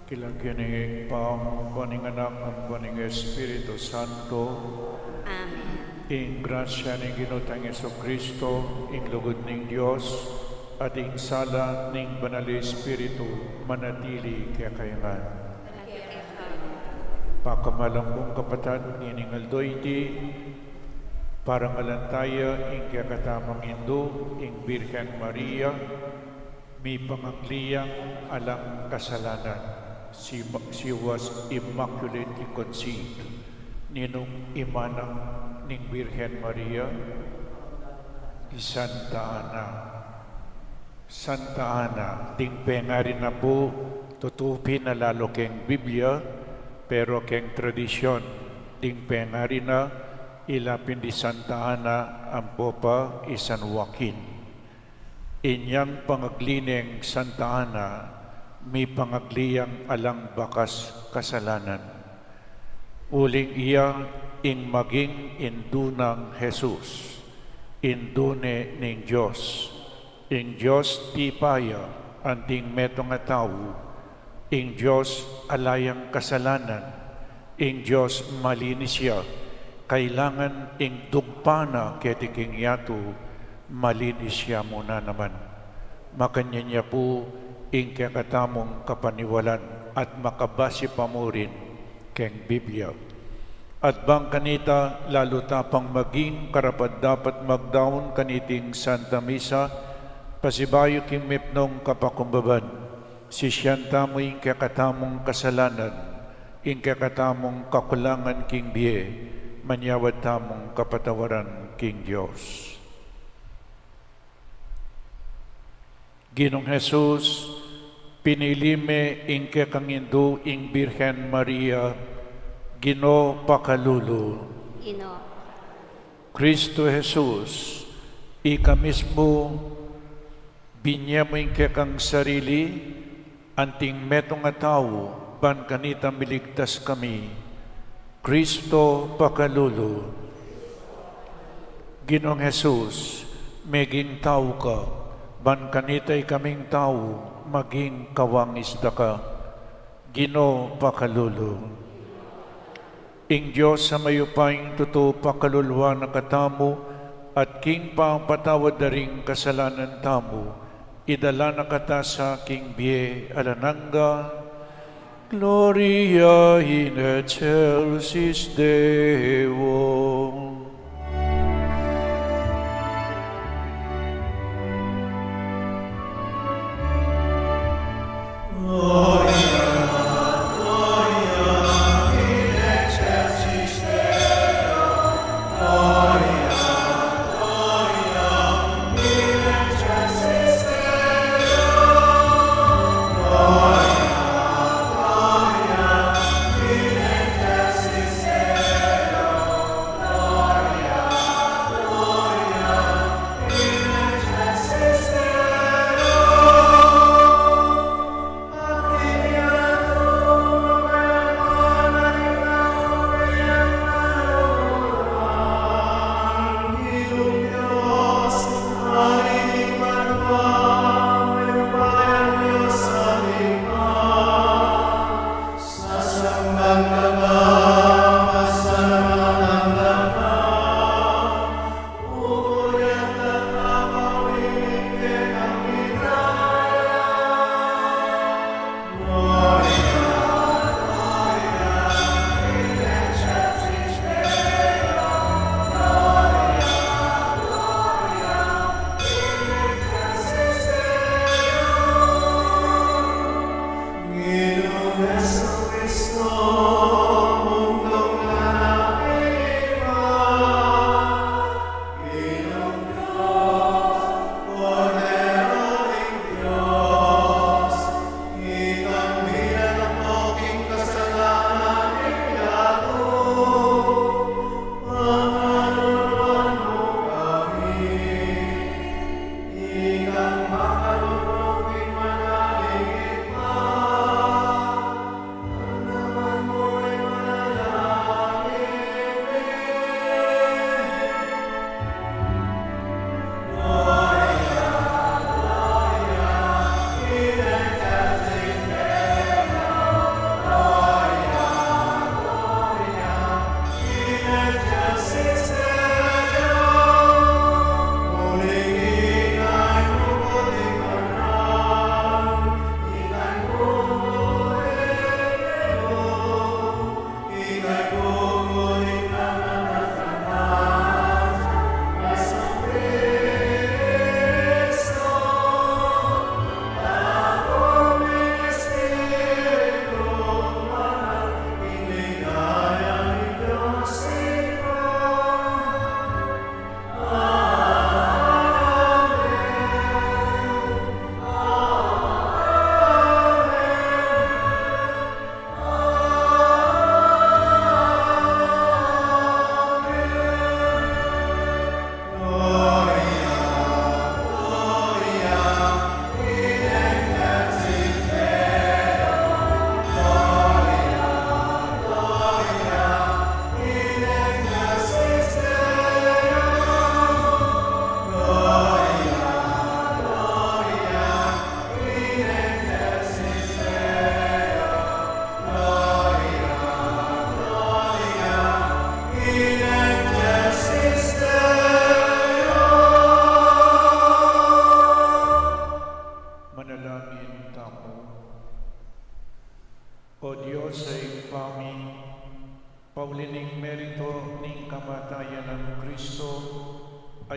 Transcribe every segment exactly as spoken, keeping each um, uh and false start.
King lagyu ning Ibpa, ampo ning Anak, ampo ning Espiritu Santo. Amen. Ing grasya ning Ginu tang Jesucristo, ing lugud ning Dios, at ing sala ning Banal Espiritu, manatili kekayu ngan. Pakamalan kung kapatad, ngening aldo iti, parangalan taya ing kekatamung Indu, ing Birhen Maria, mipangagli yang alang kasalanan. She, she was immaculately conceived. Ninung i manang ning Birhen Maria? I Santa Ana. Santa Ana, ding pengari na pu, tutu pin a lalu keng Biblia, pero keng tradisyon, ding pengari na, ila pin di Santa Ana, ampo pa i San Joaquin. Inyang pangagli neng Santa Ana, mipangagli yang alang bakas kasalanan. Uling iya ing maging Indu nang Jesus, Indu ne ning Dios. Ing Dios tipa ya, anting metung a tau, ing Dios ala yang kasalanan, ing Dios malinis ya, kailangan ing dugpa na keti king yatu, malinis ya mu nanaman. Makanyan ya pu ing kekatamung kapaniwalan at makabasi pa mu rin keng Biblia. At bang kanita, lalu ta pang maging karapat-dapat magdaun kaniting Santa Misa, pasibayu king mipnung kapakumbaban, sisian tamu ing kekatamung kasalanan, ing kekatamung kakulangan king bie, manyawad tamung kapatawaran king Dios. Ginung Jesus, pinili me ing kekang Indu ing Birhen Maria, Ginu pakalulu. Ginu. Kristu Jesus, ika mismu, binye mu ing kekang sarili, anting metung a tau, ban kanita miligtas kami. Kristu pakalulu. Ginung Jesus, meging tau ka, ban kanita ikaming tau, maging kawang isda ka. Ginu pakalulu. Ing Dios a mayupayang tutu pakaluluan na katamu, at king pamapatawad da ring kasalanan tamu, idala na kata sa king bie alang angga. Gloria in excelsis Deo.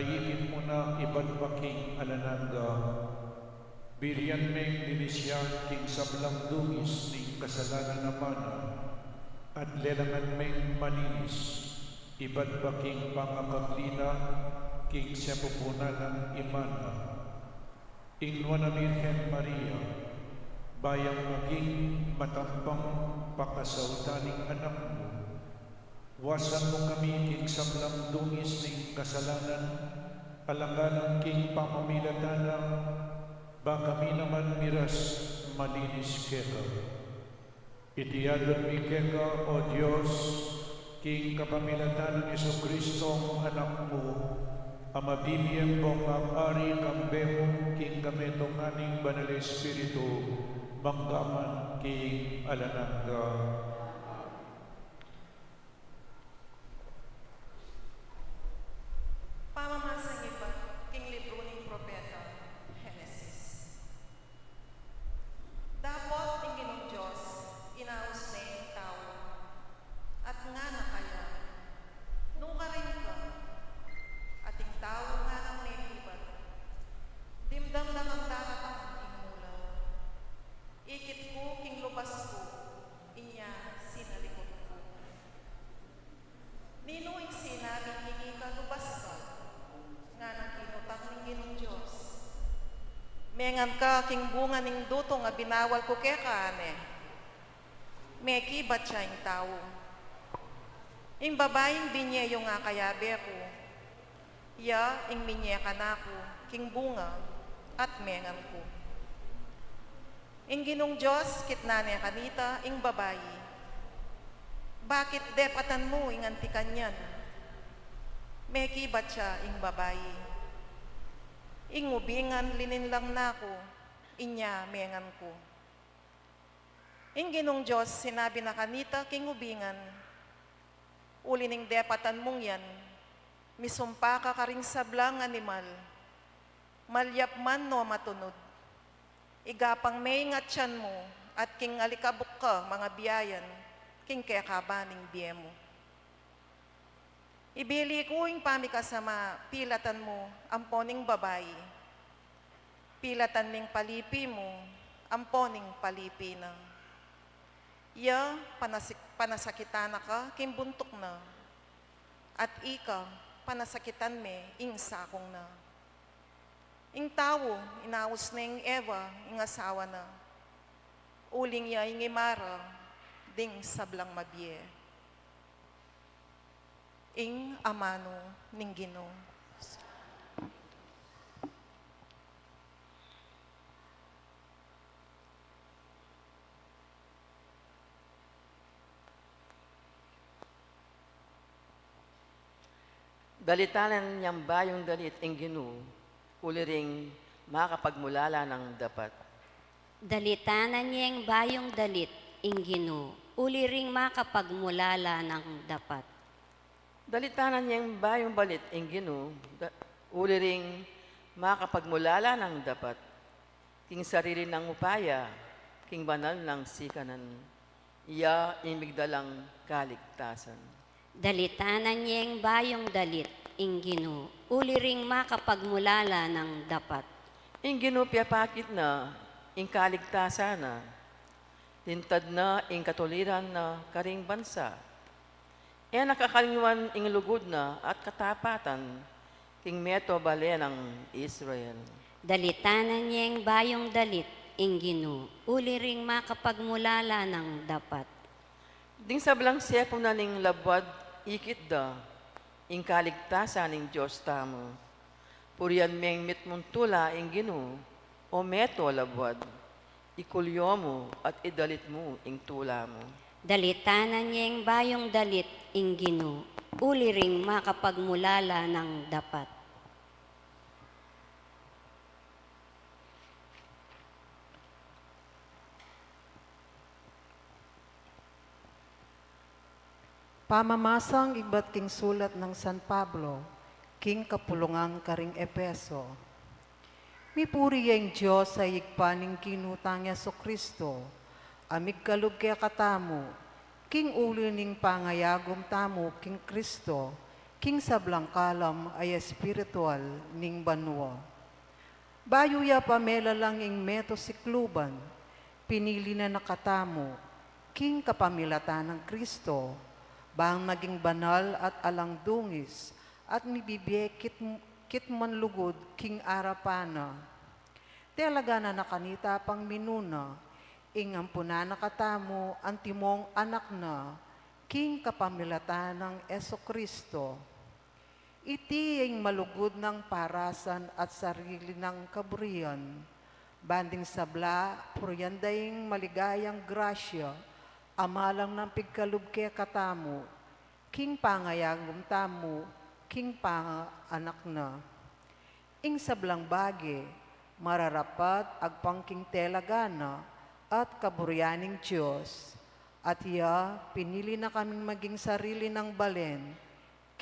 Ikit mu na ibat baking alang angga, burian meng linis ya king sablang dungis ning kasalanan a mana, at lelangan meng malinis ibat baking pangakabli na king sepupunan nang Ibpa na. Ing Nuan a Birhen Maria, ba yang maging matampang pakasautan ning anak mu, wasan mu kami king sablang dungis ning kasalanan, alang-alang king pamamilatan na, ba kami naman miras malinis keka. Iti adwan mi keka, O Dios, king kapamilatan nang Jesucristong Anak mu, a mabibie bong ari kambe mu king kametungan ning Banal a Espiritu, mangga man king alang angga. Pamamasa ngebat king libru ning propeta Genesis. Dapot ing Ginung Dios inaus ne ing tau, at ngana kaya, "Nukarin ka?" At ing tau nganang mekibat, "Dimdam da kang daratang king mula. Ikit ku king lubas ku, inya sinalikut ku." "Ninu ing sinabi king ika lubas ka?" nganang kinutang ning Ginung Dios. "Mengan ka king bunga ning dutung a binawal ku keka," ane. Mekibat ya ing tau. "Ing babaing binie yu nga kayabe ku, ya ing minie kanaku king bunga at mengan ku." Ing Ginung Dios kitnan ne kanita ing babai, "Bakit depatan mu ing anti kanyan?" Mekibat ya ing babai, "Ing ubingan lininlang na ku, inya mengan ku." Ing Ginung Dios sinabi na kanita king ubingan, "Uli ning depatan mung yan, misumpa ka karing sablang animal, malyap man o matunud. Igapang me ing atian mu, at king alikabuk ka mangabiayan king kekaban ning bie mu." Ibili ku ing pamikasama pilatan mu ampo ning babai, pilatan ming palipi mu ampo ning palipi na. Ya panasik-, panasakitan na ka king buntuk na, at ika panasakitan me ing sakung na. Ing tau inaus ne ing Eva, ing asawa na, uling ya ing imara ding sablang mabie. Ing amanu ning Ginu. Dalitanan yang bayung dalit ing Ginu, uli ring makapagmulala nang dapat. Dalitanan yang bayung dalit ing Ginu, uli ring makapagmulala nang dapat. Dalitanan yang bayung dalit ing Ginu, da-, uli ring makapagmulala nang dapat. King sarili nang upaya, king banal nang sikanan, ya ing migdalang kaligtasan. Dalitanan yang bayung dalit ing Ginu, uli ring makapagmulala nang dapat. Ing Ginu piyapakit na ing kaligtasan na, lintad na ing katuliran na karing bansa. E na kakalingwan ing lugud na at katapatan king meto bale nang Israel. Dalitanan yang bayung dalit ing Ginu, uli ring makapagmulala nang dapat. Ding sablang sepu na ning labuad ikit da ing kaligtasan ning Dios tamu. Purian meng mitmung tula ing Ginu, o meto labuad. Ikulyo mu at idalit mu ing tula mu. Dalitanan yang bayung dalit ing Ginu, uli ring makapagmulala nang dapat. Pamamasang ibat king sulat nang San Pablo king kapulungan karing Efeso. Mipuri ya ing Dios a Ibpa ning Ginu tang Jesucristo, a migkalub kekatamu king uli ning pangayagum tamu king Cristo, king sablang kalam a espiritual ning banua. Bayu ya pa melalang ing metung sikluban, pinili na na katamu, king kapamilatan nang Kristo, bang maging banal at alang dungis, at mibibie kit-, kitmuan lugud king arapan na. Talaga na na kanita pang minuna, ing ampunan na katamu antimong anak na, king kapamilatan nang Jesucristo. Iti ing malugud nang parasan at sarili nang kaburian, ban ding sabla purian da ing maligayang grasya, a malang nang pigkalub kekatamu, king pangayagum tamu, king panganak na. Ing sablang bage, mararapat agpang king talaga na at kaburian ning Dios, at ya pinili na kaming maging sarili nang balen,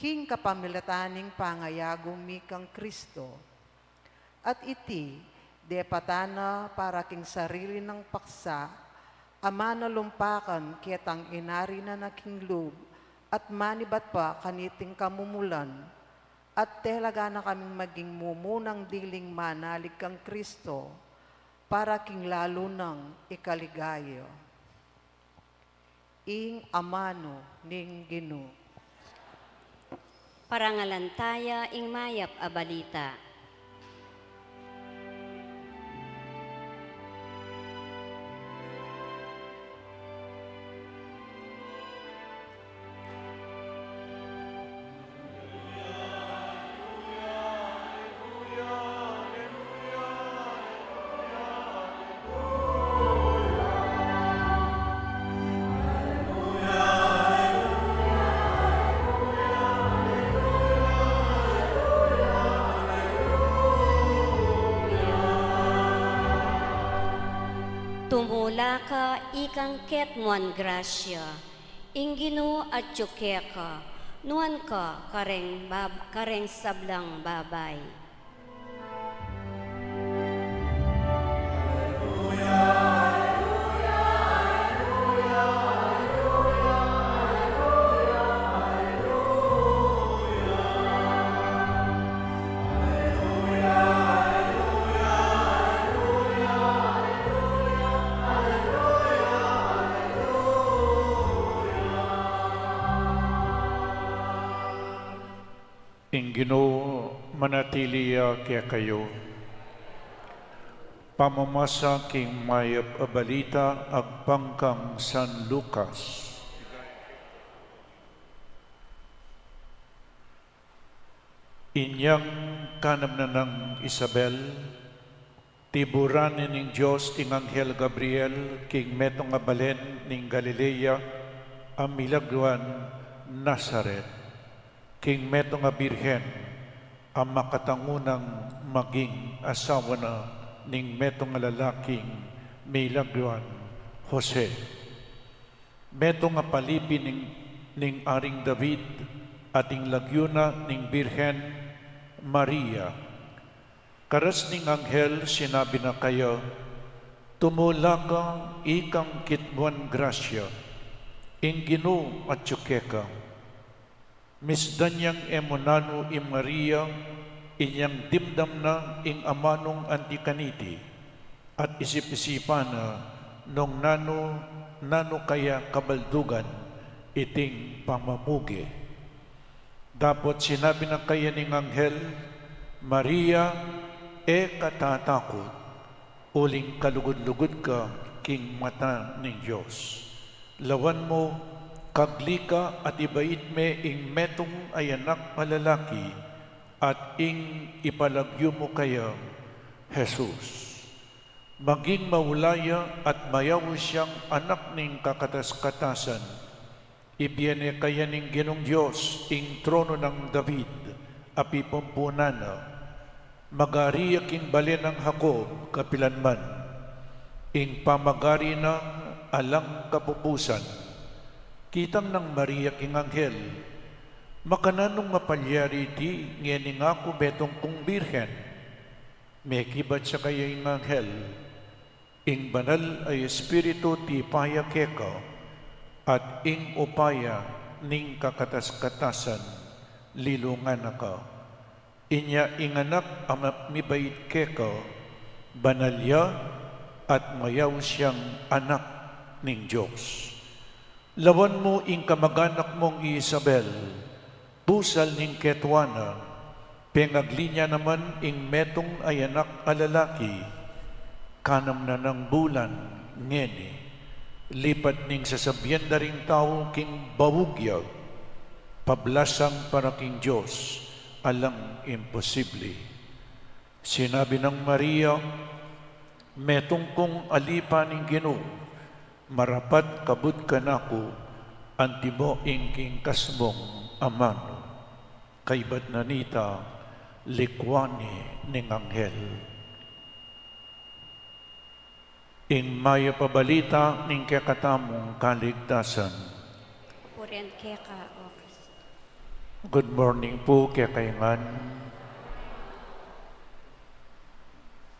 king kapamilatan ning pangayagum mi kang Kristo. At iti, depatan na para king sarili nang paksa, a manalumpakan ketang inari na na king lub, at manibat pa kaniting kamumulan, at talaga na kaming maging mumunang diling manalig kang Kristo, para king lalu nang ikaligaya. Ing amanu ning Ginu. Parangalan taya ing mayap a balita. Tumula ka ikang ketmuan grasya, ing Ginu atyu keka, nuan ka kareng bab-, kareng sablang babai. Ing Ginu manatili ya kekayu. Pamamasa king mayap a balita agpang kang San Lucas. Inyang kanam na nang Isabel, tiburan ne ning Dios ing anghel Gabriel king metung a balen ning Galilea a milagwan Nazaret, king metung a birhen a makatangu nang maging asawa na ning metung a lalaking milagwan Jose. Metung a palipi ning, ning Aring David, at ing lagyu na ning Birhen Maria. Karas ning anghel sinabi na kaya, "Tumula ka, ikang kitmuan grasya, ing Ginu atyu keka." Misdan yang e mu nanu i Maria, inyang dimdam na ing amanung anti kaniti, at isip-isipan na nung nanu, nanu kaya kabaldugan iting pamamuge. Dapot sinabi na kaya ning anghel, "Maria, e ka tatakut, uling kalugud-lugud ka king mata ning Dios. Lawan mu, kagli ka at ibait me ing metung a anak a lalaki, at ing ipalagyu mu kaya, Jesus. Maging maula ya at mayaus yang anak ning kakatas-katasan. Ibie ne kaya ning Ginung Dios ing trono nang David a pipumpunan na. Mag-ari ya king bale nang Jacob kapilan man. Ing pamag-ari na alang kapupusan." Kitang nang Maria king anghel, "Makananung mapalyari iti, ngeni ngaku metung kung birhen?" Mekibat ya kaya ing anghel, "Ing Banal a Espiritu tipa ya keka, at ing upaya ning kakatas-katasan Lilungan na ka. Inya ing anak a ma-, mibait keka, banal ya at mayaus yang anak ning Dios. Lawan mu ing kamag-anak mung i Isabel, pusal ning ketua na, pengagli na naman ing metung a anak a lalaki, kanam na nang bulan ngeni, lipat ning sasabian da ring tau king baug ya, pablasang para king Dios, alang imposible. Sinabi nang Maria, metung kung alipa ning Ginu, marapat kabud kanaku, antimo ing king kasmung amanu. Kaybat na nita, likwan ne ning anghel. Ing mayap a balita ning kekatamung kaligtasan. Purian keka, O Kristo. Good morning pu kekayu ngan.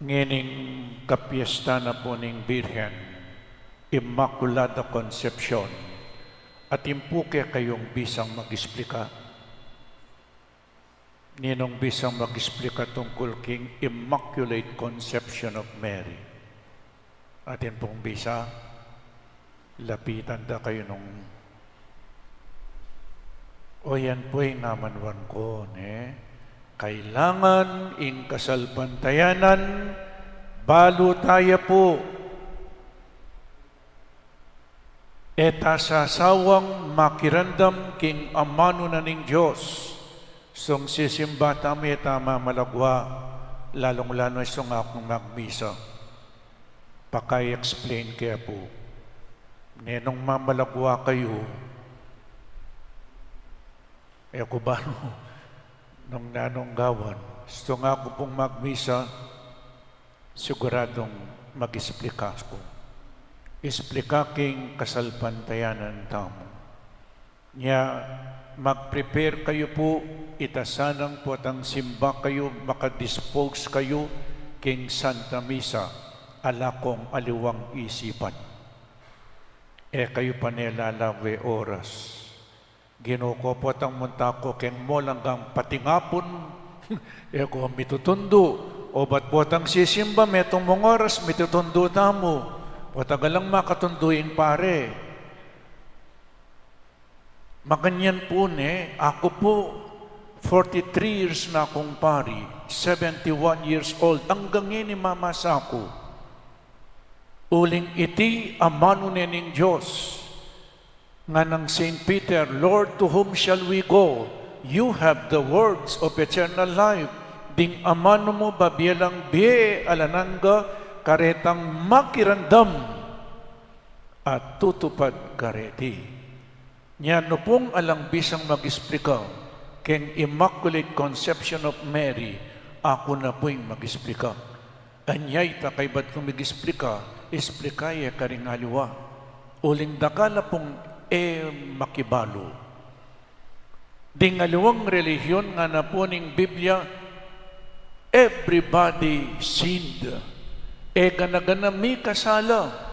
Ngening kapiesta na pu ning Birhen, Inmaculada Concepcion, atin pu kekayung bisang mag-esplika? Ninung bisang mag-esplika tungkul king Immaculate Conception of Mary? Atin pung bisa, lapitan da kayu nung, o yan pu ing amanuan ku, ne? Kailangan ing kasalpantayanan, balu taya pu. E ta sasawang makiramdam king amanu na ning Dios. Sung sisimba tamu, e ta mamalagwa, lalung-lalu sung akung magmisa. Paka-explain ke pu. Nenung mamalagwa kayu, e ku balu nung nanung gawan. Sung aku pung magmisa, siguradung mag-esplika ku. Esplika king kasalpantayanan tamu. Nya, mag-prepare kayu pu, ita sanang potang simba kayu, maka-dispose kayu king Santa Misa, ala kung aliwang isipan. E kayu panelalawe oras. Ginu ku, potang munta ku keng mall anggang patingapun, e ku mitutundu. Obat potang sisimba, metung mung oras, mitutundu tamu. Potang alang makatundu ing pare. Makanyan pu ne, aku pu, forty-three years na kung pari, seventy-one years old, anggang ngeni mamasa ku. Uling iti amanu ne ning Dios. Nganang Saint Peter, "Lord, to whom shall we go? You have the words of eternal life." Ding amanu mu babie lang bie alang angga, karetang makiramdam at tutupad kareti. Nya nu pung alang bisang mag-esplika keng Immaculate Conception of Mary, aku na pu ing mag-esplika. Anya ita kaybat ku mig-esplika, esplika ye karing aliwa. Uling dakal a pung e makibalu. Ding aliwang relihiyon ngana pu ning Biblia, everybody sinned. E gana-gana mikasala.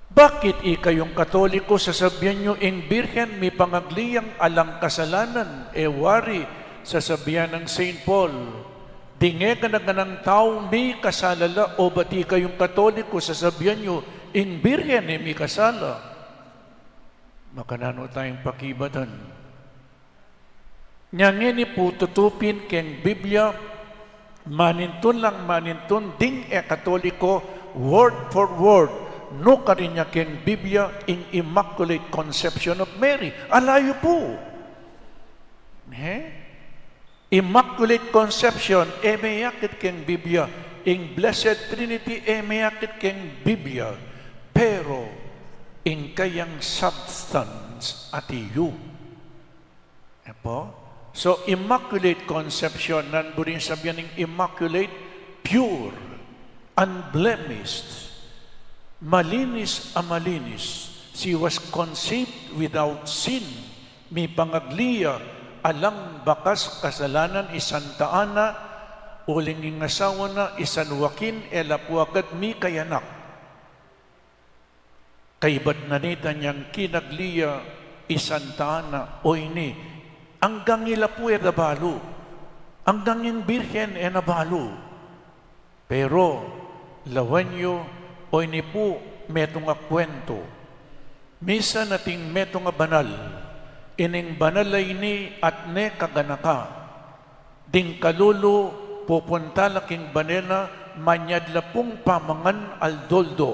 Bakit ikayung Katoliko sasabian yu ing Birhen mipangagli yang alang kasalanan? E wari, sasabian nang Saint Paul, ding e gana-ganang tau mikasala la, obat ikayung Katoliko sasabian yu ing Birhen e mikasala? Makananu tayung pakibatan? Nya ngeni pu tutu pin keng Biblia, manintun lang manintun ding e Katoliko, word for word, nukarin ya keng Biblia ing Immaculate Conception of Mary. Ala yu pu. He? Immaculate Conception, e meyakit keng Biblia. Ing Blessed Trinity, e meyakit keng Biblia. Pero, ing kayang substance, ati yu. E pu? So, Immaculate Conception, nanu buring sabian ning immaculate? Pure, unblemished, malinis a malinis. She was conceived without sin. Mipangagli ya alang bakas kasalanan i Santa Ana, uling ing asawa na i San Joaquin, e la pu agad mikayanak. Kaybat na nita nyang kinagli ya i Santa Ana, o ini, Anggang ila pu e da balu. Anggang ing Birhen e na balu. Pero, lawen yu, o ini pu, metung a kuwentu. Misan ating metung a banal, ining banal a ini at ne kaganaka. Ding kalulu, pupunta la king bane na, manyad la pung pamangan aldo-aldo.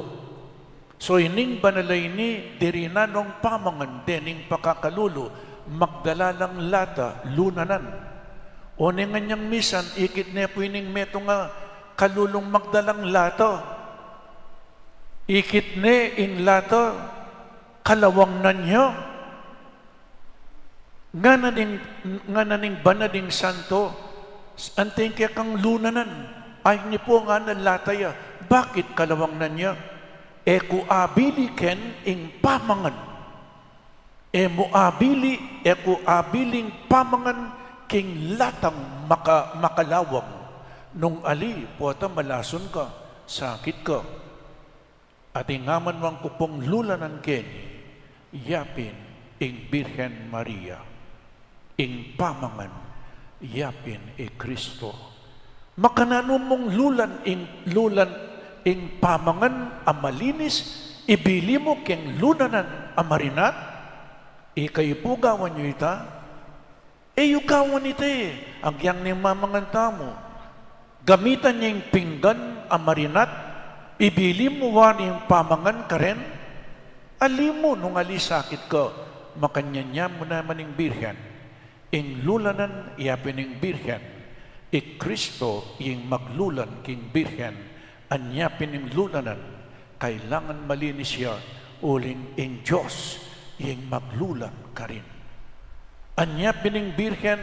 So, ining banal a ini, diri na nung pamangan, dening pakakalulu, magdala lang lata, lunanan. O ne ngan yang misan, ikit ne pu ining metung a kalulung magdalang lata. Ikit ne ing lata, kalawang na nia. Ngana ning, ngana ning bana ding santo, anting kekang lunanan, ay ni pu ngana lata ya, bakit kalawang na nia? E ku abili ken ing pamangan. E mu abili, e ku abiling pamangan king latang maka-, makalawang. Nung ali, pota malasun ka, sakit ka. At ing aman wang ku pung lulanan keni, yapin ing Birhen Maria, ing pamangan, yapin i Kristo. Makananu mung lulan ing, lulan ing pamangan a malinis, ibili mu keng lunanan a marinat? Ikayu pu gawan yu ita? E yu gawan ita e, agyang ning mamangan tamu. Gamitan ye ing pinggan a marinat, ibili mu wari ing pamangan karen. Ali mu nung ali sakit ka, makanyan ya mu naman ing Birhen. Ing lulanan yapin ing Birhen, i Kristo ing maglulan king Birhen, anya pin ing lulanan, kailangan malinis ya, uling ing Dios ing maglulan karin. Anya pin ing Birhen,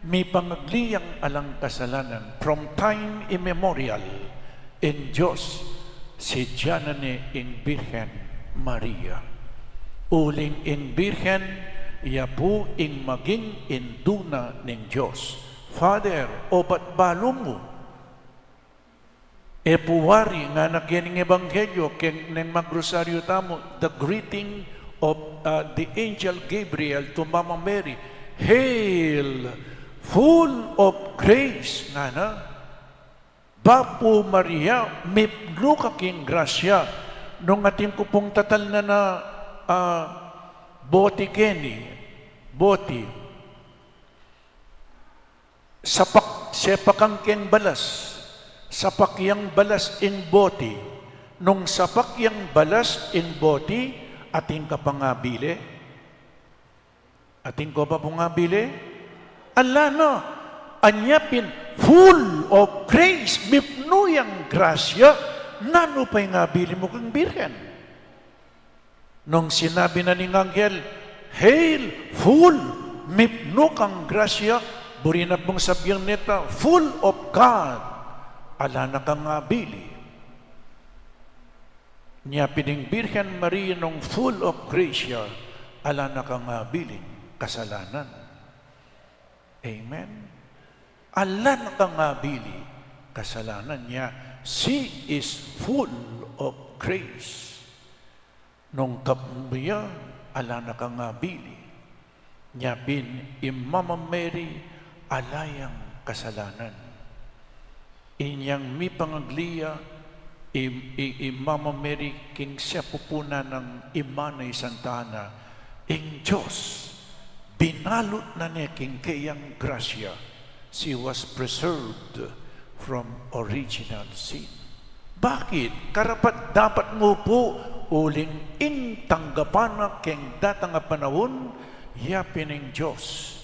mipangagli yang alang kasalanan, from time immemorial, ing Dios, sidyanan ne ing Birhen Maria. Uling ing Birhen, ya pu ing maging indu na ning Dios. Father, obat balu mu, e pu wari, ngana keng ebanghelyo, keng neng magrosaryo tamu, the greeting of, uh, the angel Gabriel to Mama Mary, "Hail, full of grace," ngana. Bapu Maria, mipnu ka king grasya. Nung atin ku pung tatalnan a, ah, boti keni, boti. Sapak, sepakan keng balas. Sapak yang balas ing boti. Nung sapak yang balas ing boti, atin ka pang abili? Atin ko pa pung abili? Ala na, anya pin, full of grace, mipnu yang grasya, nanu pa ing abili mu keng Birhen? Nung sinabi na ning anghel, "Hail, full, mipnu kang grasya," buri na pung sabian neta, "Full of God," ala na kang abili. Nya pin ing Birhen Maria nung full of grace ya, ala na kang abiling kasalanan. Amen? Ala na kang abili kasalanan nya. She is full of grace. Nung kapnu ya, ala na kang abili. Nya pin i Mama Mary, ala yang kasalanan. Inyang mipangagli ya i, i, i Mama Mary king sepupunan nang ima na i Santa Ana, ing Dios, binalut na ne king keyang grasya. She was preserved from original sin. Bakit? Karapat-dapat mu pu, uling ing tanggapan na keng datang a panaun, ya pin ing Dios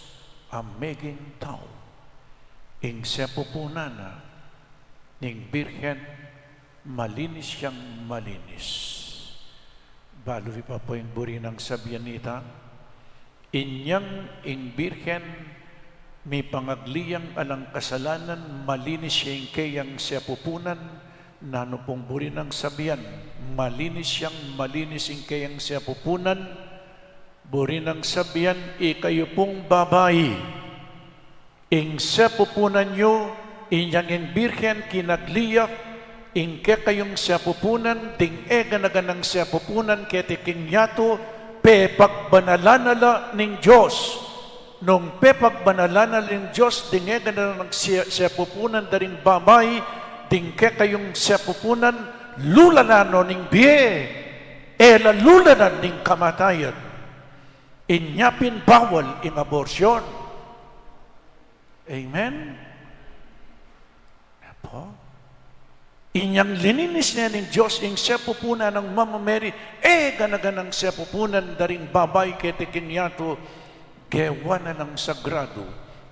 a meging tau. Ing sepupunan na ning Birhen, malinis yang malinis. Balu yu pa pu ing buri nang sabian nita? Inyang ing Birhen, mipangagli yang alang kasalanan, malinis ya ing keyang sepupunan, nanu pung buri nang sabian? Malinis yang malinis ing keyang sepupunan, buri nang sabian, ikayu pung babai. Ing sepupunan yu, inyang ing Birhen kinagli ya, ing kekayung sepupunan, ding e gana-ganang sepupunan keti king yatu, pepagbanalan na la ning Dios. Nung pepagbanalan na ning Dios ding ngega nang se-, sepupunan da ring babai, ding kekayung sepupunan, lulanan no ning bie, e la lulanan ning kamatayan. Inya pin bawal ing abortion. Amen? Apo? Inyang lininis ne ning Dios ing sepupunan nang Mama Mary, e gana-ganang sepupunan da ring babai keti king yatu, gewa na lang sagradu,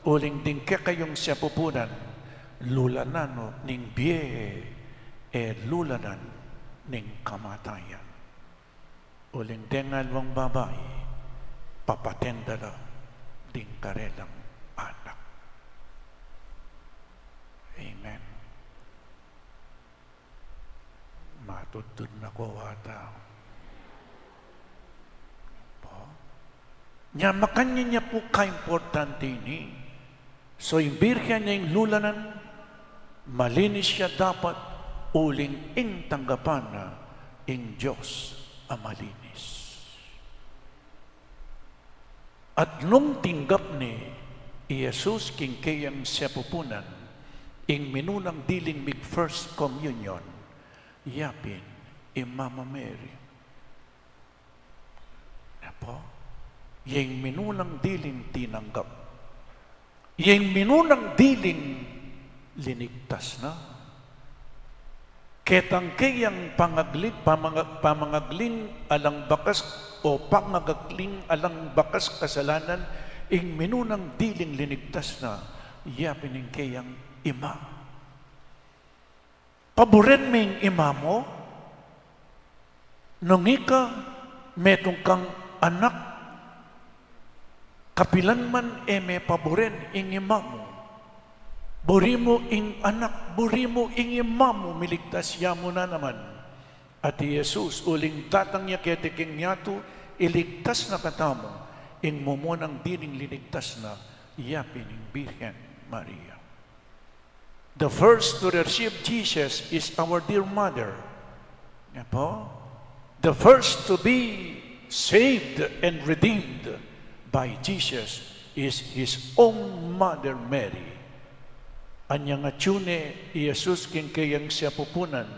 uling ding kekayung sepupunan, lulanan no ning bie, e lulanan ning kamatayan. Uling deng aliwang babai, papaten da la ding karelang anak. Amen. Matudtud na ko ata. Po? Nya makanyan ya pu kaimportante ini. So, ing birhen nya ing lulanan, malinis ya dapat, uling ing tanggapan na ing Dios a malinis. At nung tinggap ne i Jesus king keyang sepupunan, ing minunang diling mig First Communion, yapin i Mama Mary. Apo? Yang minunang diling tinanggap. Yang minunang diling linigtas na. Ketang keyang pangagli-, pamanga-, pamangagling alang bakas o pangagagling alang bakas kasalanan, ing minunang diling linigtas na, yapin ing keyang ima. Paburen me ing ima mu? Nung ika metung kang anak, kapilan man e me paburen ing ima mu. Buri mu ing anak, buri mu ing ima mu, miligtas ya mu na naman. At i Jesus, uling datang ya keti king yatu, iligtas na katamu, ing mumunang diling linigtas na, yapin ing Birhen Maria. The first to receive Jesus is our dear mother. Apo? The first to be saved and redeemed by Jesus is his own mother Mary. Anyang atyu ne i Jesus king keyang sepupunan,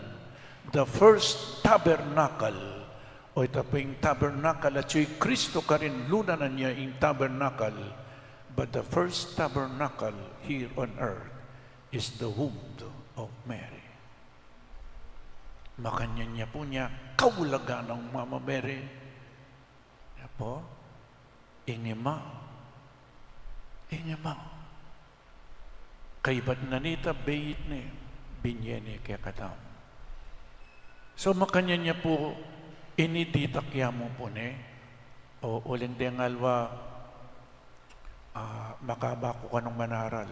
the first tabernacle, o ita pu ing tabernacle, atyu i Kristo karin, lulanan ya ing tabernacle, but the first tabernacle here on earth is the womb of Mary. Makanyan ya pu nya kaulagan nang Mama Mary. Apo? Ing ima. Ing ima. Kaybat na nita, beit ne, binye ne kekatamu. So, makanyan ya pu, ini ditak ya mu pu ne, o uling deng aliwa, ah, makabak ku kanung manaral.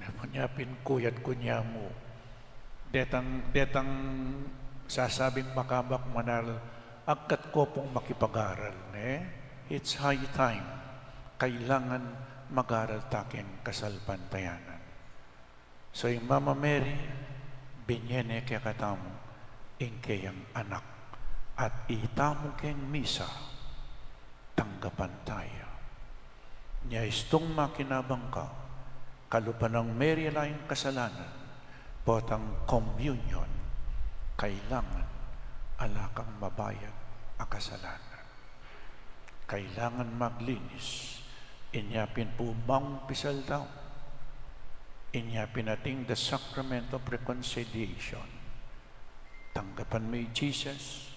Nanu nya pin kuyat ku nya mu. Detang, detang sasabing makabak manaral, agkat ko pung makipag-aral, ne? It's high time. Kailangan mag-aral ta king kasalpantayanan. So, ing Mama Mary, binye ne kekatamu ing keyang anak, at itamu keng misa, tanggapan ta ya. Nya istung makinabang ka, kalupa nang Mary alang kasalanan, potang communion, kailangan ala kang mabayad a kasalanan. Kailangan maglinis. Inya pin pu maumpisal tau. Inya pin ating the sacrament of reconciliation. Tanggapan me i Jesus,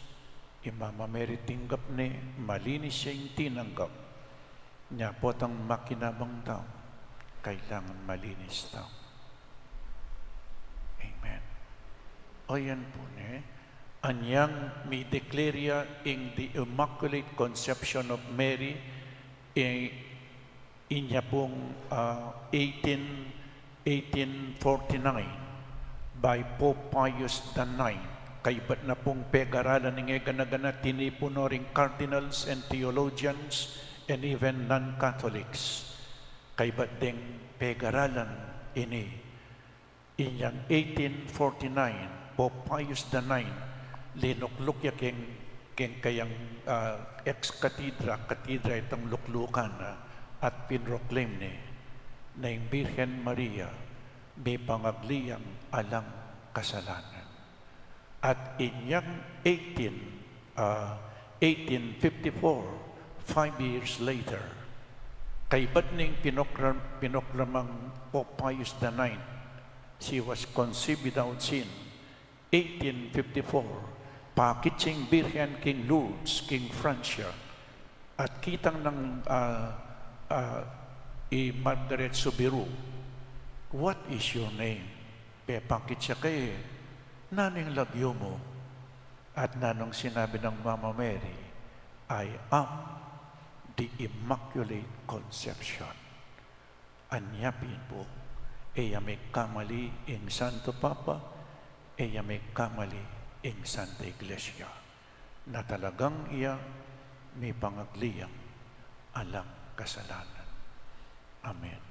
i Mama Mary tinggap ne, malinis ya ing tinanggap. Nya potang makinabang tau, kailangan malinis tau. Amen. O yan pu ne, anyang mi-declare ya ing the Immaculate Conception of Mary, i-, inya pung, ah, eighteen, eighteen forty-nine by Pope Pius the ninth. Kaybat na pung pegaralan ing e gana-gana, tinipun no ring cardinals and theologians and even non-Catholics. Kaybat deng pegaralan ini. Inyang eighteen forty-nine, Pope Pius the ninth, linukluk ya keng, keng kayang, ah, ex cathedra, katedra itang luklukan na, at pinroklaim ne na ing Birhen Maria mipangagli yang alang kasalanan. At inyang eighteen, ah, eighteen fifty-four, five years later, kaybat ning pinokra-, pinoklamang Pope Pius the ninth, she was conceived without sin. Eighteen fifty-four, pakit ing Birhen king Lourdes, king Francia, at kitang nang, ah, ah, i Margaret Soubirous, "What is your name?" Pepakit ya kaya, "Nanu ing lagyu mu?" At nanung sinabi nang Mama Mary, "I am the Immaculate Conception." Anya pin pu, e ya mikamali ing Santo Papa, e ya mikamali ing Santa Iglesia, na talagang iya mipangagli yang alang kasalanan. Amen.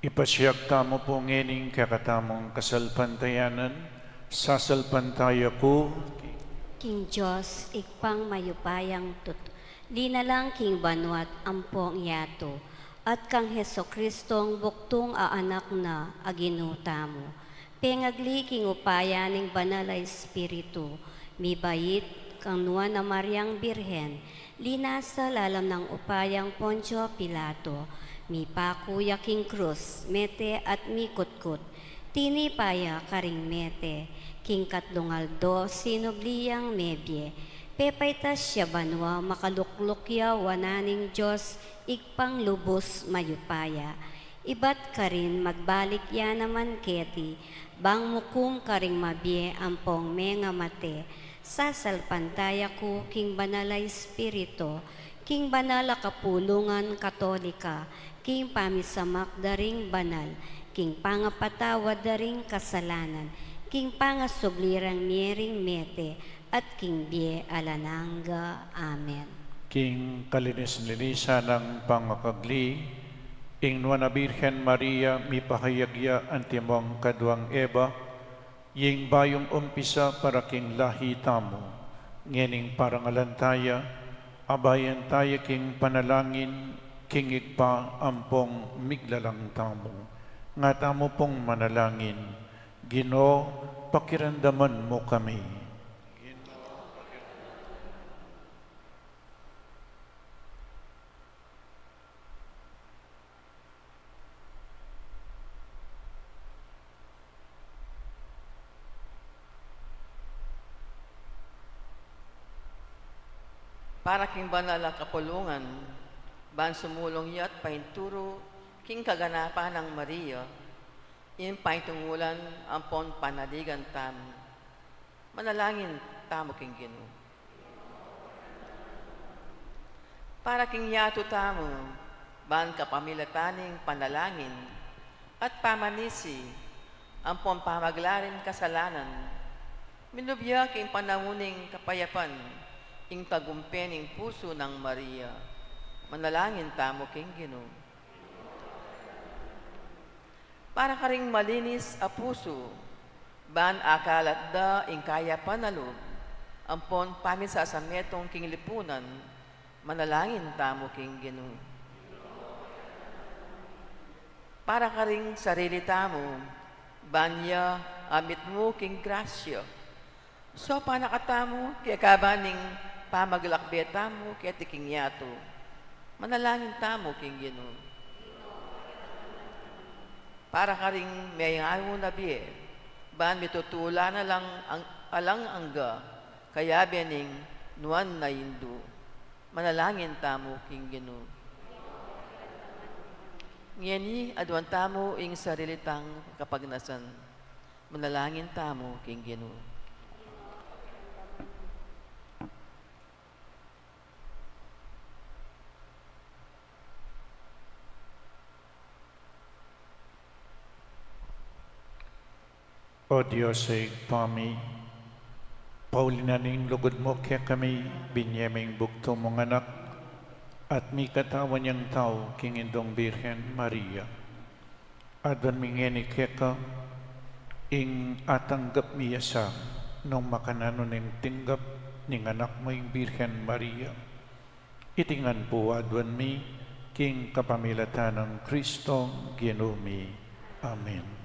Ipasiag tamu pu ngening kekatamung kasalpantayanan, sasalpantaya ku king Dios, Ibpang mayupayang tutu, linalang king banua't ampong yatu, at kang Jesucristong bugtung a Anak na, a Ginu tamu, pengagli king upaya ning Banal a Espiritu, mibait kang Nuan a Mariang Birhen, linasa lalam nang upayang Poncio Pilato, mipaku ya king krus, mete at mikutkut, tinipa ya karing mete, king katlung aldo sinubli yang mebie, pepaitas ya banua, makalukluk ya wanan ning Dios, Ibpang lubus mayupaya. Ibat karin magbalik ya naman keti, bang mukum karing mabie ampong mengamate, sasalpantaya ku king Banal a Espiritu, king banal a kapulungan Katolika, king pamisamak da ring banal, king pangapatawad da ring kasalanan, king pangasubli rang mie ring mete, at king bie alang angga. Amen. King kalinis-linisan nang pangakagli, ing Nuan a Birhen Maria, mipahayag ya antimong kaduang Eva, ing bayung umpisa para king lahi tamu, ngening parangalan taya, abayan taya king panalangin, king Ibpa ampong miglalang tamu, nga tamu pung manalangin, Ginu, pakiramdaman mu kami. Para king banal a kapulungan, ban sumulung ya't painturu king kaganapan nang Maria, ing paitungulan ampon panaligan tamu. Manalangin tamu king Ginu. Para king yatu tamu, ban kapamilatan ning panalangin at pamanisi ampon pamaglaring kasalanan, minubya king panaun ning kapayapan ing tagumpe ning pusu nang Maria. Manalangin tamu king Ginu. Para karing malinis a pusu, ban akalat da ing kayapan a lub ampon pamisasametung king lipunan, manalangin tamu king Ginu. Para karing sarili tamu, ban ya amitmu king grasya, saupan na katamu kekaban ning pamaglakbe tamu keti king yatu. Manalangin tamu king Ginu. Para karing meyaun a bie, ban mitutulan na lang ang, alang angga, kayabe ning Nuan a Indu. Manalangin tamu king Ginu. Ngeni aduan tamu ing sarili tang kapagnasan. Manalangin tamu king Ginu. O Dios a Ibpa mi, pauli na ning lugud mu kekami, binie meng bugtung mung Anak, at mikatawan yang tau king Indung Birhen Maria. Aduan mi ngeni keka ing atanggap mi ya sa nung makananu ning tinggap ning anak mu ing Birhen Maria. Iti ngan pu aduan mi king kapamilatan nang Kristo Ginu mi. Amen.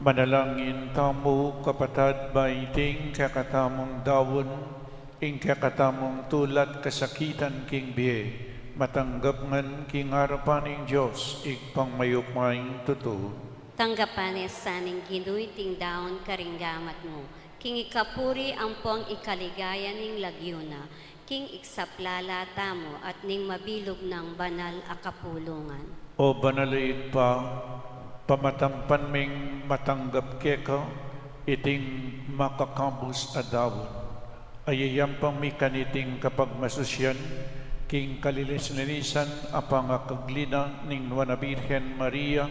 Manalangin tamu, kapatad, ba iting kekatamung daun, ing kekatamung tula't kasakitan king bie, matanggap ngan king arapan ning Dios, Ibpang mayupayang tutu. Tanggapan na sa ning Ginu iting daun karing gamat mu, king ikapuri ampong ikaligaya ning lagyu na, king iksaplala tamu at ning mabilug nang banal a kapulungan. O banal a Ibpa, pamatampan ming matanggap keka iting makakabus a daun. Ayayampang mi kaniting kapagmasusian king kalinis-linisan a pangakagli na ning Nuan a Birhen Maria,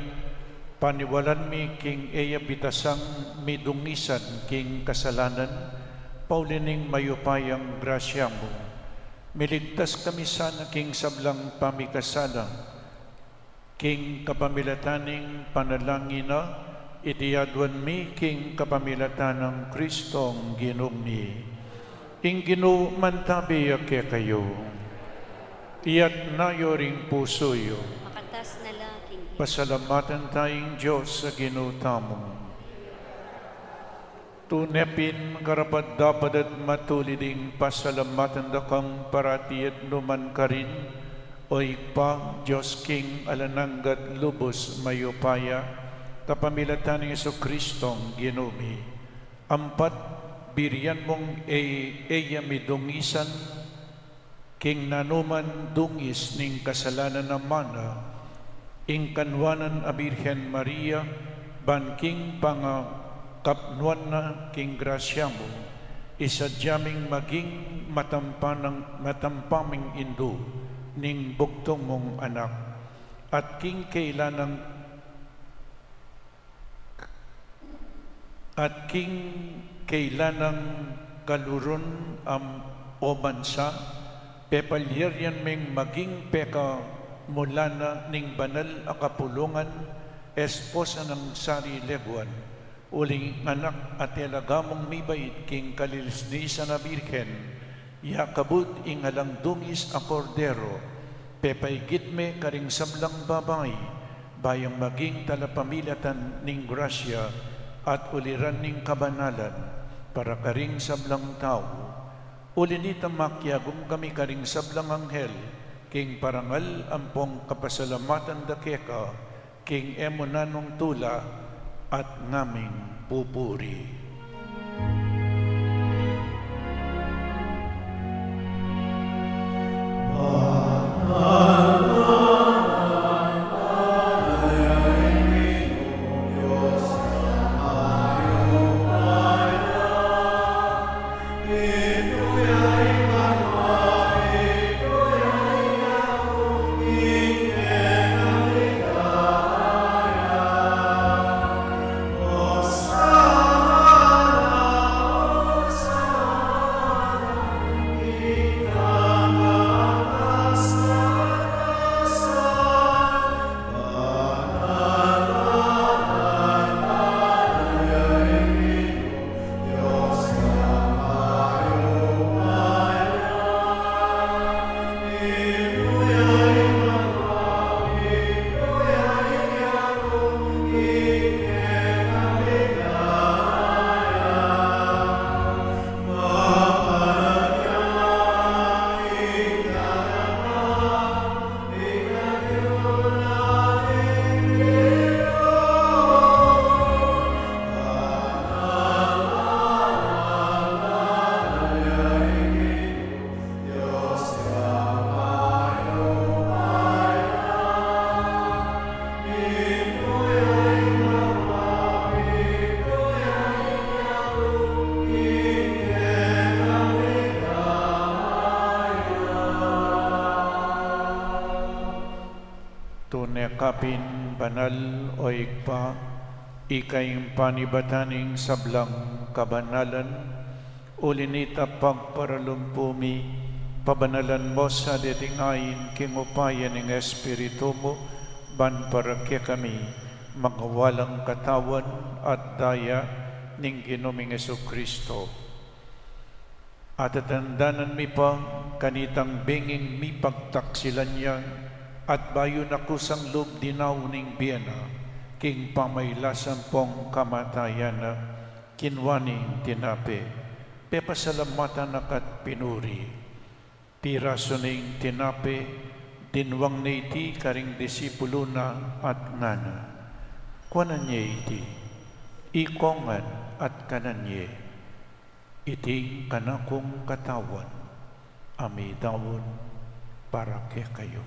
paniwalan mi king e ya bitasang midungisan king kasalanan, pauli ning mayupayang grasya mu. Miligtas kami sana king sablang pamikasala, king kapamilatan ning panalangin na, iti aduan mi king kapamilatan nang Kristong Ginu mi. Ing Ginu mantabi ya kekayu. Iyatas yu ring pusu yu. Makatas na la king Ginu. Pasalamatan taya ing Dios a Ginu tamu. Tune pin karapat-dapat at matulid ing pasalamatan da kang parati at nu man karin, O Ibpa, Dios king alang angga at lubus mayupaya, kapamilatan nang Jesukristong Ginu mi. Ampat, birian mung e, e ya midungisan king nanuman dungis ning kasalanan a mana, ing Kanuanan a Birhen Maria, ban king pangakapnuan na king grasya mu, isadya ming maging matampa nang, matampa ming indu ning bugtung mung Anak, at king kailan nang At king kailan nang kalurun am o bansa, pepalyarian ming maging pekamulan na ning banal a kapulungan, esposa nang sari leguan, uling anak a talaga mung mibait king kalinis-linisan a Birhen, ya kabud ing alang dungis a Kordero, pepaigit me karing sablang babai, Bayang maging talapamilatan ning grasya at uliran ning kabanalan para karing sablang tau. Uli nita makiagum kami karing sablang anghel, king parangal ampong kapasalamatan da keka, king e mu nanung tula at ngaming pupuri. Tune ka pin banal, o Ibpa, ika ing panibatan ning sablang kabanalan. Uli nita pagparalumpu mi, pabanalan mu sa deting ain king upaya ning Espiritu mu, ban para kekami, magawa lang katawan at daya ning Ginu ming Jesucristo. Atatandanan mi pa, kanitang benging mipagtaksilan ya, at bayu na kusang lub dinaun ing bie na, king pamailasan pong kamatayan na, kinua ne ing tinape, pepasalamatan na ka't pinuri. Pirasu ne ing tinape, dinwang ne iti karing disipulu na at ngana: Kuanan ye iti, ikong ngan at kanan ye. Iti ing kanakung katawan, a midaun para kekayu.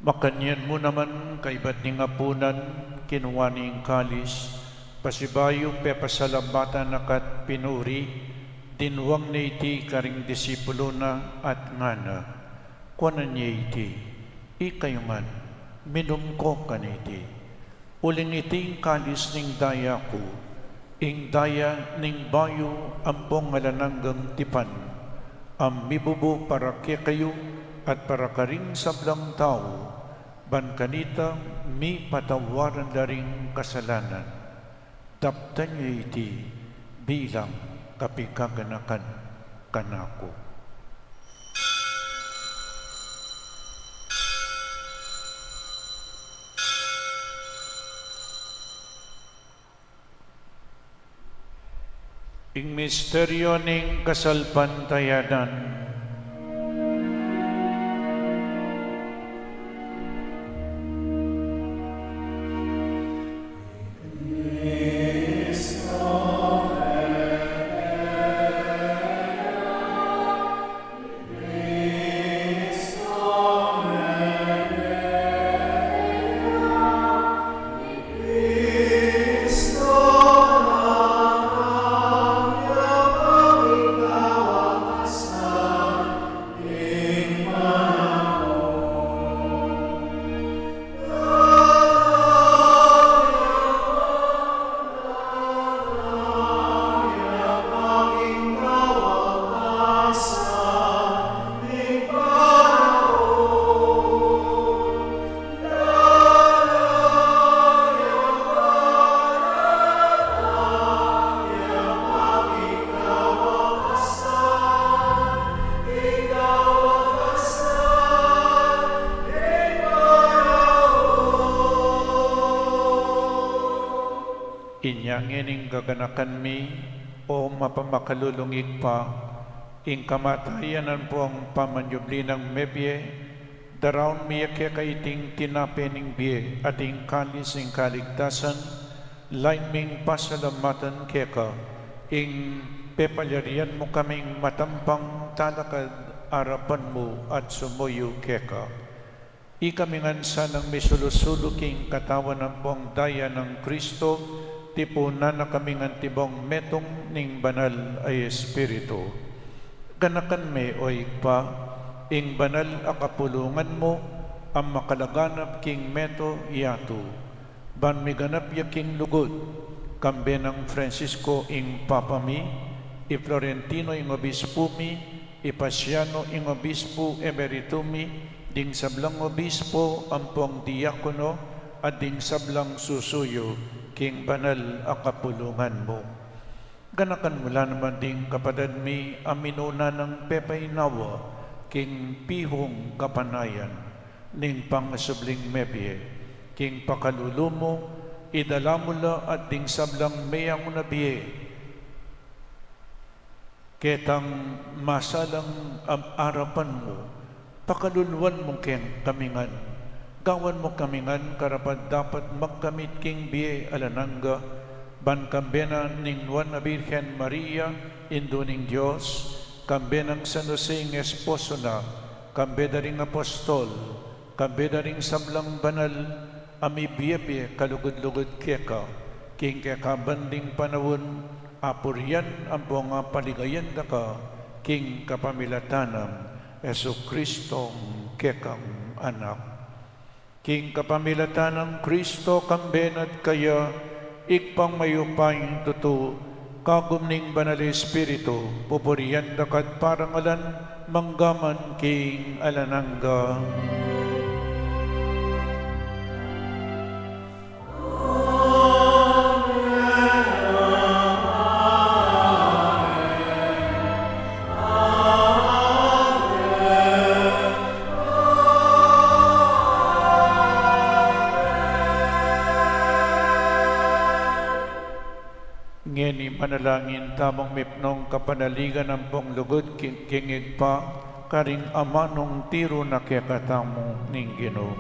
Makanyan mu naman, kaybat ning apunan, kinua ne ing kalis, pasibayu pepasalamatan na ka't pinuri, dinwang ne iti karing disipulu na at ngana: Kuanan ye iti, ikayu ngan, minum ko kaniti. Uling iti ing kalis ning daya ku, ing daya ning bayu ampong alang anggang tipan, a mibubu para kekayu at para karing sablang tau, ban kanita mipatawaran la ring kasalanan. Daptan ye iti bilang kapigaganakan kanaku. Ing misteryu ning kasalpantayanan. Inya ngening gaganakan mi, o mapamakalulung Ibpa, ing kamatayan ampong pamanyubli nang mebie, daraun mi ya keka iting tinape ning bie at ing kalis ning kaligtasan, lain ming pasalamatan keka, ing pepalyarian mu kaming matampang talakad arapan mu at sumuyu keka. Ikami ngan sanang misulu-sulu king katawan ampong daya nang Kristo, tipunan na kami ngan tibong metung ning Banal a Espiritu. Ganakan me, o Ibpa, ing banal a kapulungan mu, a makalaganap king mabilug a yatu. Ban miganap ya king lugud, kambe nang Francisco ing Papa mi, i Florentino ing Obispu mi, i Paciano ing Obispu Emeritu mi, ding sablang obispo ampong diakono, at ding sablang susuyu king banal a kapulungan mu. Ganakan mu la naman ding kapatad mi a minuna nang pepainawa king pihung kapanayan ning pangasubling mebie, king pakalulu mu, idala mu la at ding sablang meangu na bie, ketang masalang am-, arapan mu, pakaluluan mu keng kami ngan. Gawan mu kami ngan karapat-dapat magkamit king bie alang angga, ban kambe na ning Nuan a Birhen Maria, Indu ning Dios, kambe nang San Jose ing esposo na, kambe da ring apostol, kambe da ring sablang banal a mibie-bie kalugud-lugud keka, king kekaban ding panaun, apurian ampong apaligayan da ka, king kapamilatan nang Jesucristo kekang Anak. King kapamilatan nang Kristo, kambe na at kaya, Ibpang mayupayang tutu, kagum ning Banal Espiritu, pupurian da ka at parangalan, mangga man king alang angga. Ngeni manalangin tamung mipnung kapanaligan ampong lugud king, king Ibpa, karing amanung tiru na kekatamu ning Ginu.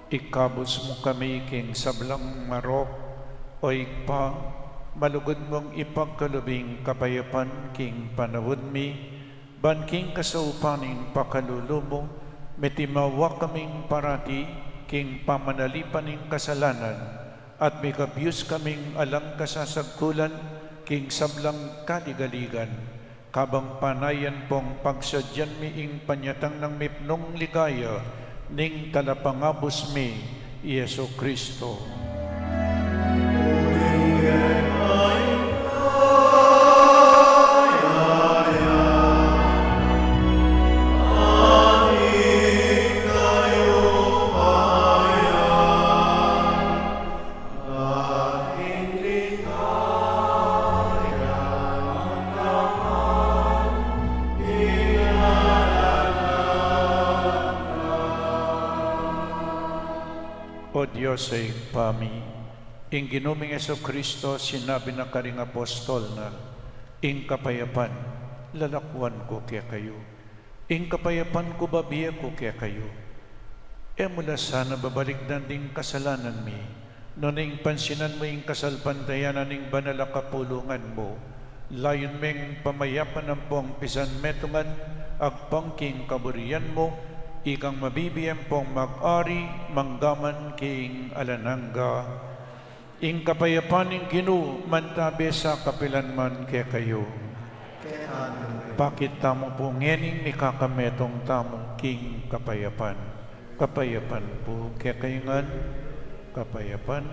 Ikabus mu kami king sablang marok, o Ibpa, malugud mung ipagkalub ing kapayapan king panaun mi, ban king kasaupan ning pakalulu mu, mitimawa kaming parati king pamanalipan ning kasalanan, At mikabyus kaming alang kasasagkulan king sablang kaligaligan, kabang panayan pong pagsadyan mi ing panyatang nang mipnung ligaya ning Talapangabus mi, i Jesu Cristo. O Dios a Ibpa mi, ing Ginu ming Jesucristo, sinabi na karing apostol na, "Ing kapayapan lalakwan ku kekayu, ing kapayapan ku babie ku kekayu." E mu la sana babalikdan ding kasalanan mi, nune ing pansinan mu ing kasalpantayanan ning banal a kapulungan mu. Layun meng pamayapan ampong pisanmetungan agpang king kaburian mu, ikang mabibie ampong mag-ari manggaman king alang angga. Ing kapayapan ning Ginu mantabe sa kapilan man kekayu. Pakit tamu pu ngening mikakametung tamu king kapayapan. Kapayapan pu kekayu ngan. Kapayapan.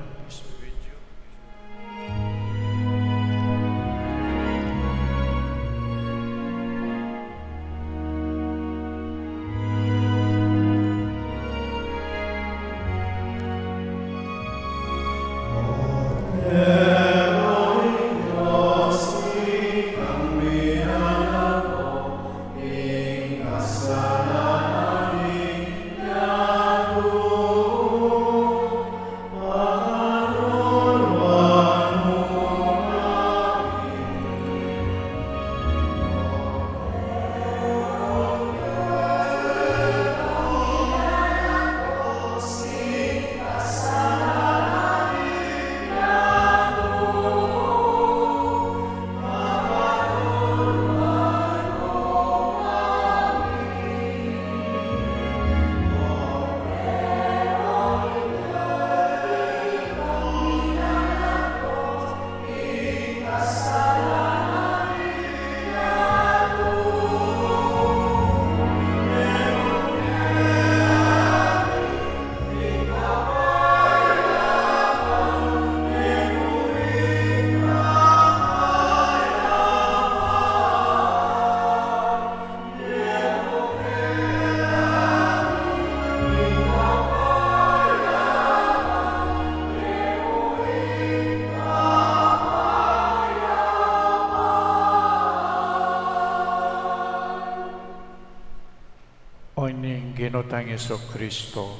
O ning Ginu tang Jesucristo,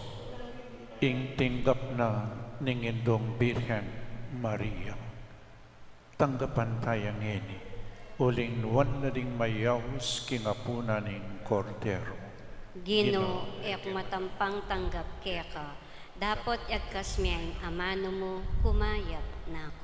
ing tinggap na ning Indung Birhen Maria. Tanggapan taya ngeni, uling nuan la ding mayaus king apunan ning Kordero. Ginu, e ku matampang tanggap keka, dapot yagkas me ing amanu mu, kumayap na ku.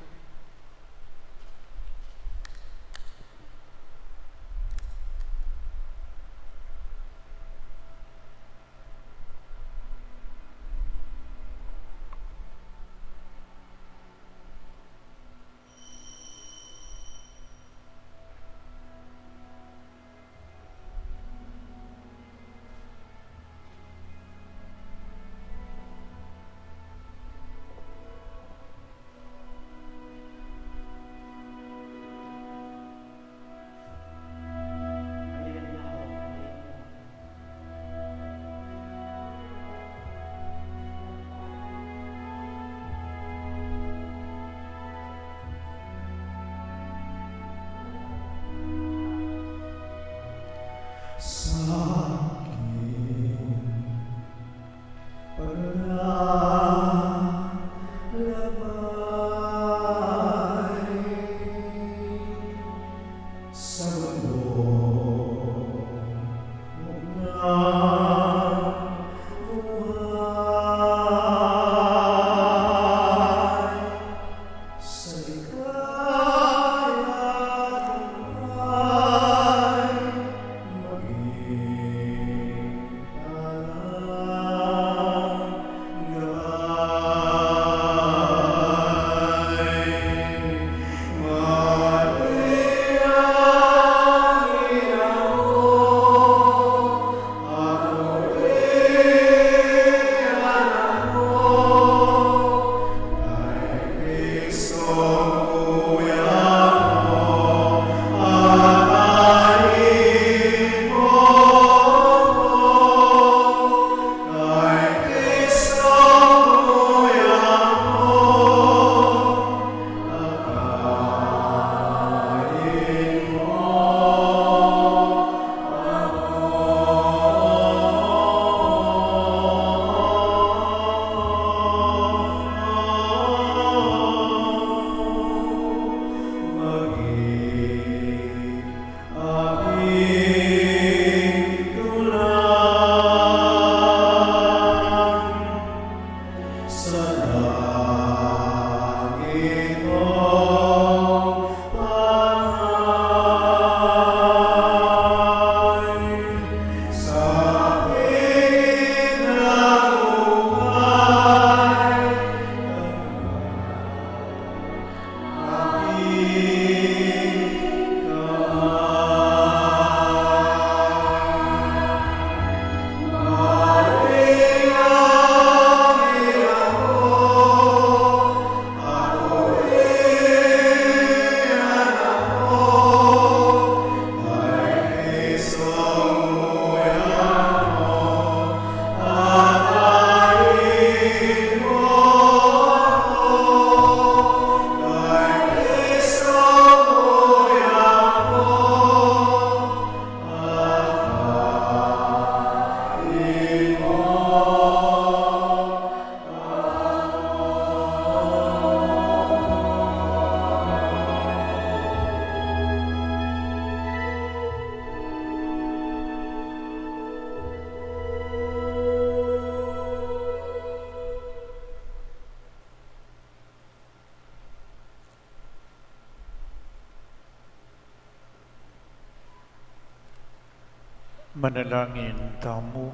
Manalangin tamu.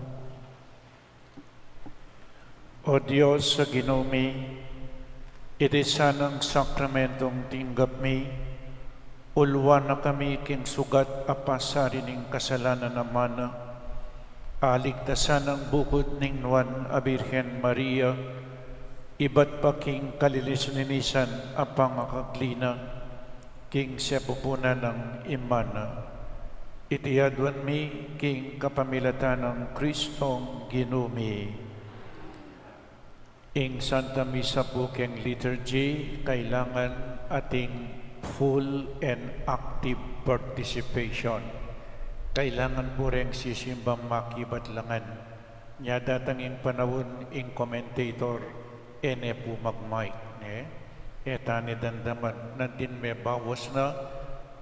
O Dios a Ginu mi, iti sanang sakramentong tinggap mi, ulwan na kami king sugat a pasari ning kasalanan a mana, aligtasan nang bukud ning Nuan a Birhen Maria, ibat pa king kalinis-linisan a pangakagli na, king sepupunan nang imana. Iti aduan mi king kapamilatan nang Kristong Ginu mi. Ing Santa Misa pu keng liturgy, kailangan ating full and active participation. Kailangan pu reng sisimbang makibat la ngan. Nya datang ing panaun, ing commentator, e ne pu mag-mic, ne? E ta ne damdaman, nandin mebawas na,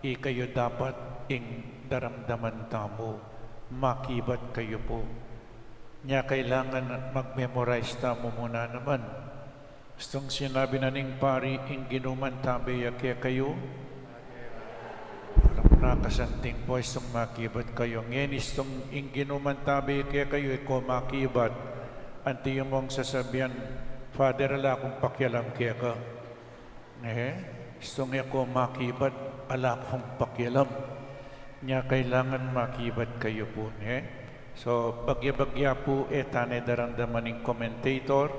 ikayu dapat ing daramdaman tamu, makibat kayu pu. Nya kailangan mag-memorize tamu mu na naman. Istung sinabi na ning pari, ing Ginu mantabe ya kekayu. Alam na kasanting pu, istung makibat kayu. Ngeni istung ing Ginu mantabe ya kekayu, e ko makibat. Anti yu mung sasabian, Father, ala kung pakialam keka. E, istung e ko makibat, ala kung pakialam. Nya kailangan makibat kayu pu, ne? So, bagya-bagya pu, e ta ne daramdaman ning commentator,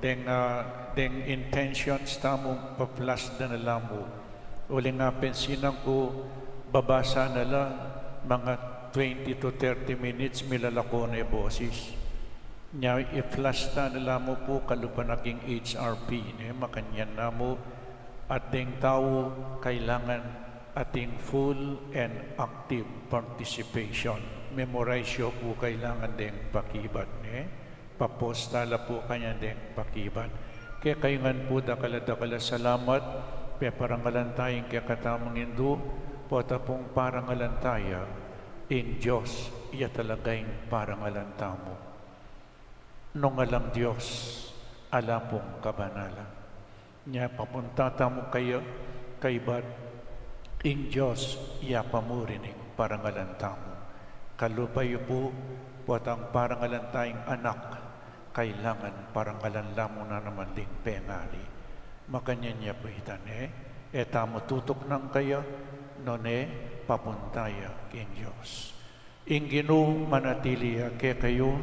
deng, ah, deng intentions tamu, pa-flash da na la mu. Uling apensinan ku, babasa na la, mga twenty to thirty minutes, milalako ne boses. Nya, i-flash ta na la mu pu, kalupa na king H R P, ne? Makanyan na mu, at deng tau, kailangan ating full and active participation. Memorize yu pu kailangan deng pakibat, ne? Pa-post ta la pu kanyan deng pakibat. Kekayu ngan pu dakal a dakal a salamat, peparangalan taya ing kekatamung Indu, pota pung parangalan taya ing Dios, iya talaga ing parangalan tamu. Nung alang Dios, ala pung kabanalan. Nya papunta tamu kaya, kaybat, ing Dios, iya pa mu rin ing parangalan tamu. Kalupa yu pu, potang parangalan taya ing anak, kailangan parangalan la mu na naman ding pengari. Makanyan ya pu ita, ne? E tamu tutuknan kaya, nune papunta ya king Dios. Ing Ginu manatili ya kekayu.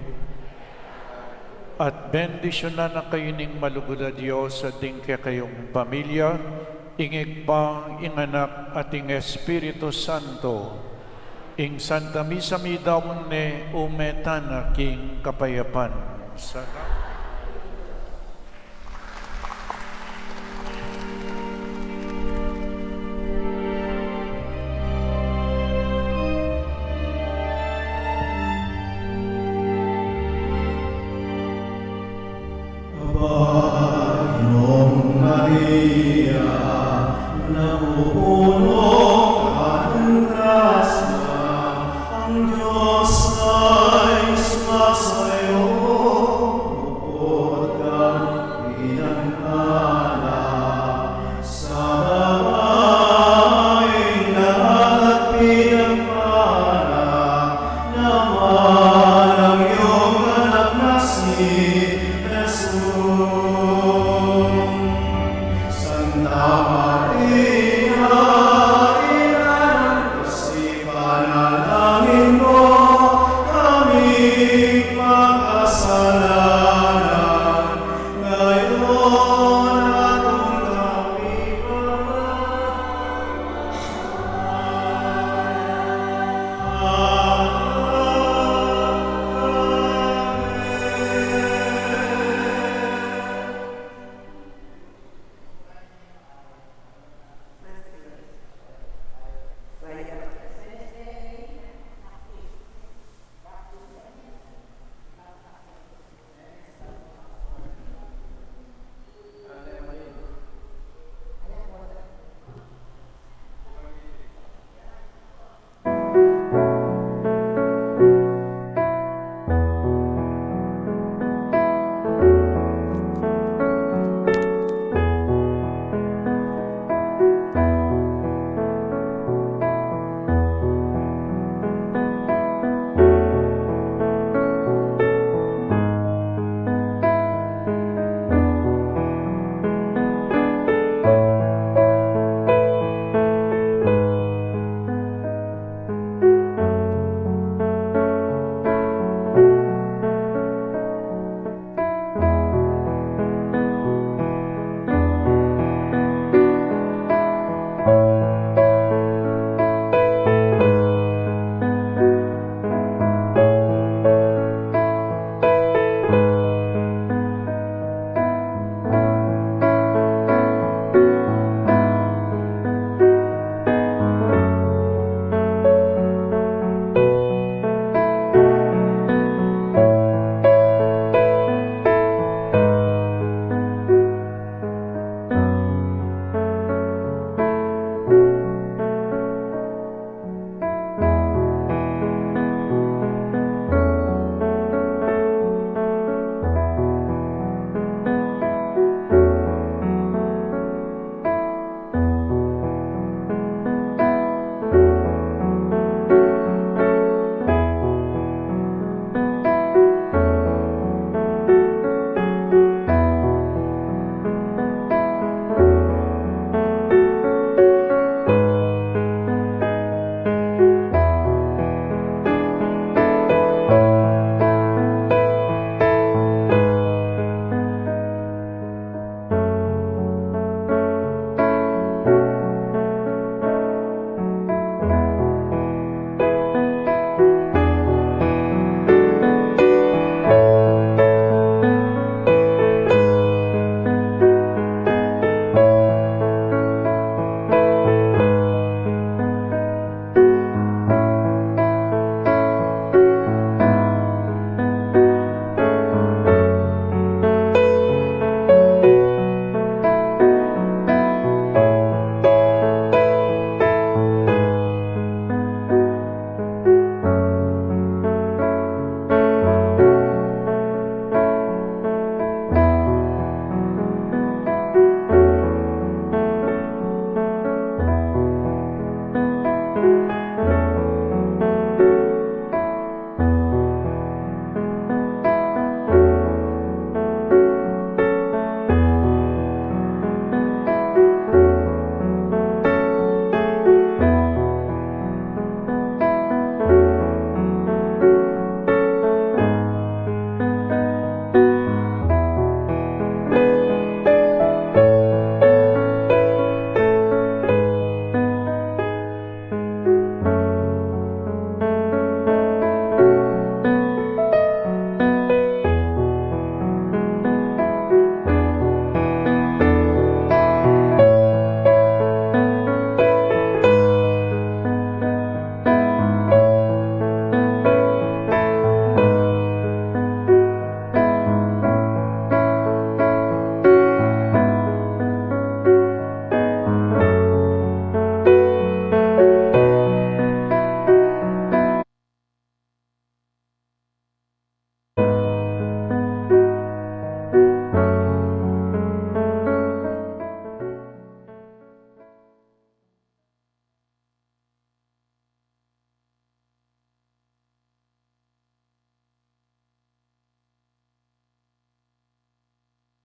At bendisyunan na kayu ning malugud a Dios at ding kekayung pamilya, ing Ibpa, ing Anak, at ing Espiritu Santo. Ing Santa Misa midaun ne, ume tana king kapayapan. Salamat. Bagyong Maria, napupuno ka ng grasya, ang Diyos ay sumasayo, bukod kang pinagpala sa babaeng lahat, at pinagpala naman ang iyong anak na si Jesus.